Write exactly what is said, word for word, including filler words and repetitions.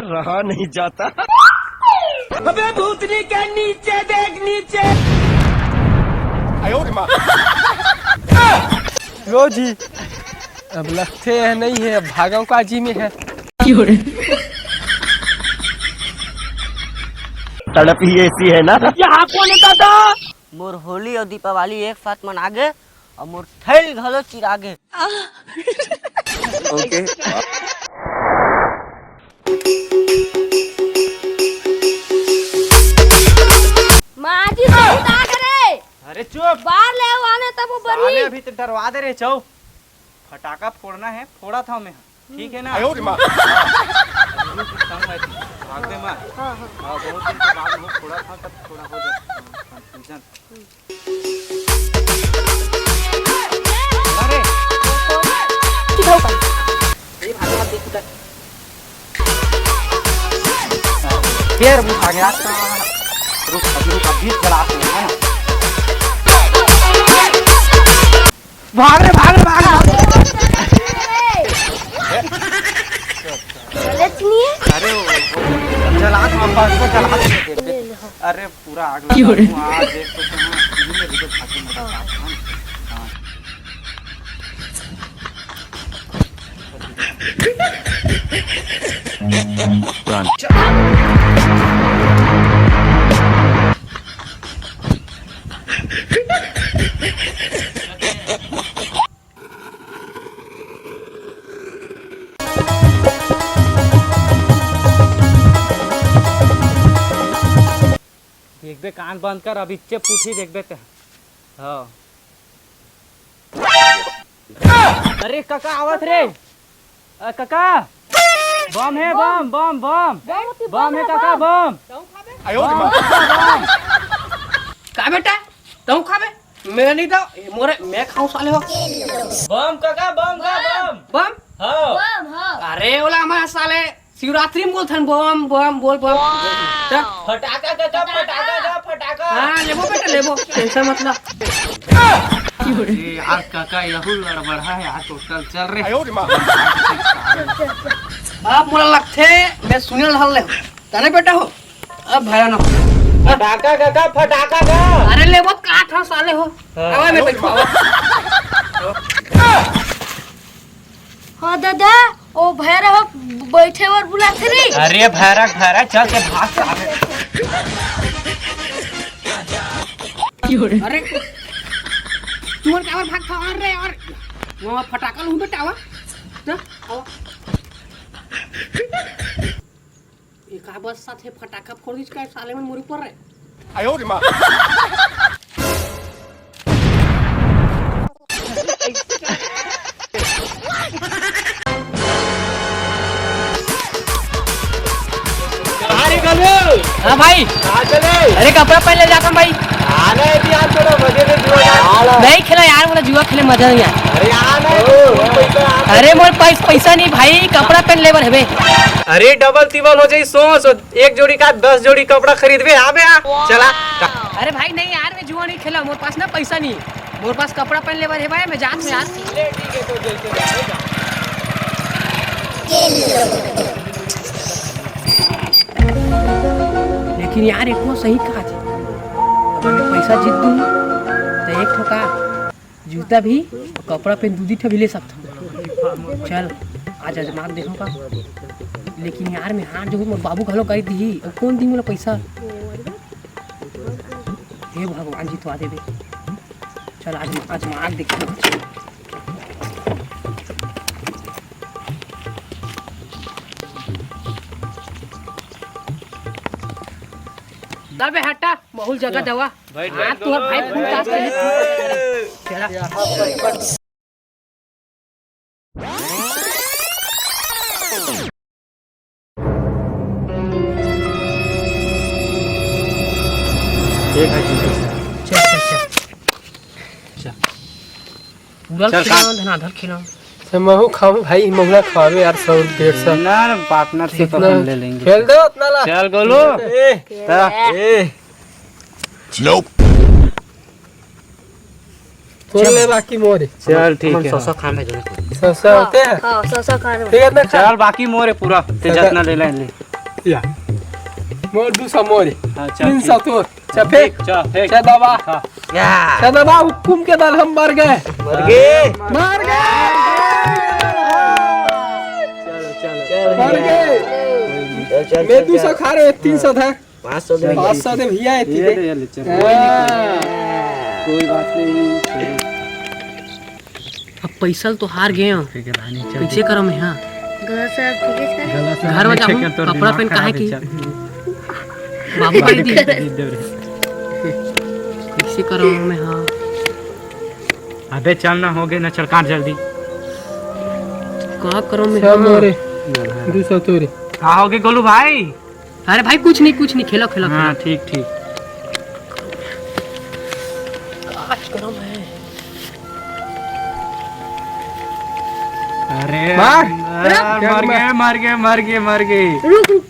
रहा नहीं जाता। अबे भूतनी के नीचे देख, नीचे। लो जी, अब लगथे हे नहीं हे, अब भागव का जी में हे। तड़प ही ऐसी है ना। यहाँ कौन है दादा? मोर होली अउ दीपावली एक साथ मना गे, अउ मोर थैल घलो चिरा गे। ओके। माँ जी, बहुत आग रे। अरे चुप। बाहर ले आओ आने तब वो साले बरी। अभी तो डरवा दे रहे छो। फटाका फोड़ना है, फोड़ा था मैं। ठीक है ना? आयो रे माँ। अभी कुछ काम है, भाग दे माँ। हाँ, हाँ। हाँ, बहुत दिन के बाद में फोड़ा था, तब थोड़ा हो जाता है confusion। अरे। ये भागो, आप देखो तक। फिर भी भागे, आज का रुक, अभी रुक, अभी जला के, है ना? भाग रे, भाग रे, भाग रे। गलत नहीं है। अरे, वो, वो, चला, हम बस को चला दे। अरे, पूरा आग लगा दूँ, आज देख तो तुम, ये भी तो भाग के मजा आता है। हाँ। देखबे, कान बंद कर, अब इच्चे पूछी देखबे ते। हाँ। अरे कका आवत रे। अ, कका। बम हे, बम, बम, बम। बम हे कका, बम। आयो रे माँ। बम, कका, बम। का बेटा? तहूँ खाबे? मैं नहीं दो, मोरे, मैं खाऊं साले हो। बम कका, बम का बम। बम? हाँ। अरे ओला हमारा साले शिवरात्रि में बोलथन बम बम बोल बम। त? फटाका कका, फटाका का, फटाका। हाँ, लेबो बेटा, लेबो, tension मत ला। अरे यार कका, यहू लड़बड़ा है यार, total चल रे। आयो रे माँ। आप मोला लगथे, मैं सुनील हल्ले हो। तने बेटा हो? अब भया ना। फटाका कका, फटाका का। अरे लेबो का था साले हो। हाँ। आवा मैं बैठो, आवा। हाँ दादा, ओ भैरा हो बैठे बर बुलाथे रे। अरे भैरा, भैरा, चल के भाग साले। अरे, तुमन काबर भाग खावा रे? और वो फटाका लूं बेटा, आवा। ना, आवा। एका बस साथे फटाका फोड़ दिस का साले मन मोर ऊपर रे। आयो रे माँ। अरे गलू। हाँ भाई। कहाँ चले? अरे कपड़ा पहन ले जाता हूँ भाई। आना है कि यार, थोड़ा मजे में जुआ यार। नहीं खेला यार, मोला जुआ खेले मजा नहीं आया। अरे आना है, पैसा। अरे मोर पास पैसा नहीं भाई, कपड़ा पहन ले बर हबे। अरे डबल तिबल हो जाई, सो सो एक जोड़ी का दस जोड़ी कपड़ा खरीदबे, आबे आ, चला। अरे भाई नहीं यार, मैं जुआ नहीं खेला, मोर पास ना पैसा नहीं, मोर पास कपड़ा पहन ले बर हे भाई, मैं जात हूँ यार। ले ठीक है, तो जैसे रहेगा। लेकिन यार, एक वो सही कहा जी, अगर मैं पैसा जीत दूँ, तो एक ठो का जूता भी, कपड़ा पहन दू दी ठो भी ले सकता हूँ। चल, आज आजमा के देखो का। लेकिन यार, मैं हार जो हूँ, मोर बाबू घलो गाड़ी दी, अब कौन दी मोला पैसा? हे भगवान, जितवा देबे। चल, आज आजमा के देखो। तबे हटा, बहुत जगह दवा। बैठ, हाँ, बैठ, तोर भाई बैठ, फूल बैठ, काट बैठ। चला। ठीक है, ठीक है। चल, चल, चल। चल। पूरा चल, खिलाओ, खा। धनाधर खिलाओ। से महू खाऊं भाई, महुआ खावे यार, सौ डेढ़ सौ। ना, ना, partnership अपन ले लेंगे। खेल दो उतना ला। चल, गोलू। ए, ता। ए। Nope। तोर ले बाकी मोरे। चल, ठीक है। सौ सौ खान में जो। सौ सौ होते हैं? हाँ, सौ सौ खान में। ठीक है, मैं खा। चल, बाकी मोरे पूरा। ते जितना ले ले, ले। या। मोर दू सौ मोरे। हाँ, चल, तीन सौ ठीक। तोर। चल, फेंक। चल, फेंक। चल, दबा। हाँ। चल, दबा, हुकुम के दल हम मर गए। मर गए। मर गए। चलो, चलो। मर गए। चल, चल, मैं चल, दू सौ चल। खा रहे, तीन सौ था। पाँच सौ दे। पाँच सौ दे भैया, ये ये दे, ये ले, चल। हाँ। कोई बात नहीं। अब पैसा ल तो हार गए हो। ठीक है, रानी, चल। कैसे करो मैं, हाँ? गला साफ, ठीक है, सर? गला साफ घर में नहीं जाऊँ, छेके तोर कपड़ा दिमाग पहन काहे खराब है, की? चल। बाबू भाई दी। दे दे रे। कैसे करो मैं, हाँ? अबे चल ना, हो गए ना, चल काट जल्दी। का करो मैं, सब हाँ? मोरे। दू सौ तोरे। का हो गए गोलू भाई? अरे भाई, कुछ नहीं, कुछ नहीं, खेलो, खेलो, हाँ, खेलो। ठीक, ठीक। आज करो मैं। अरे मार। यार, रुक। मर गए, मर गए, मर गए, मर गए। रुक, रुक,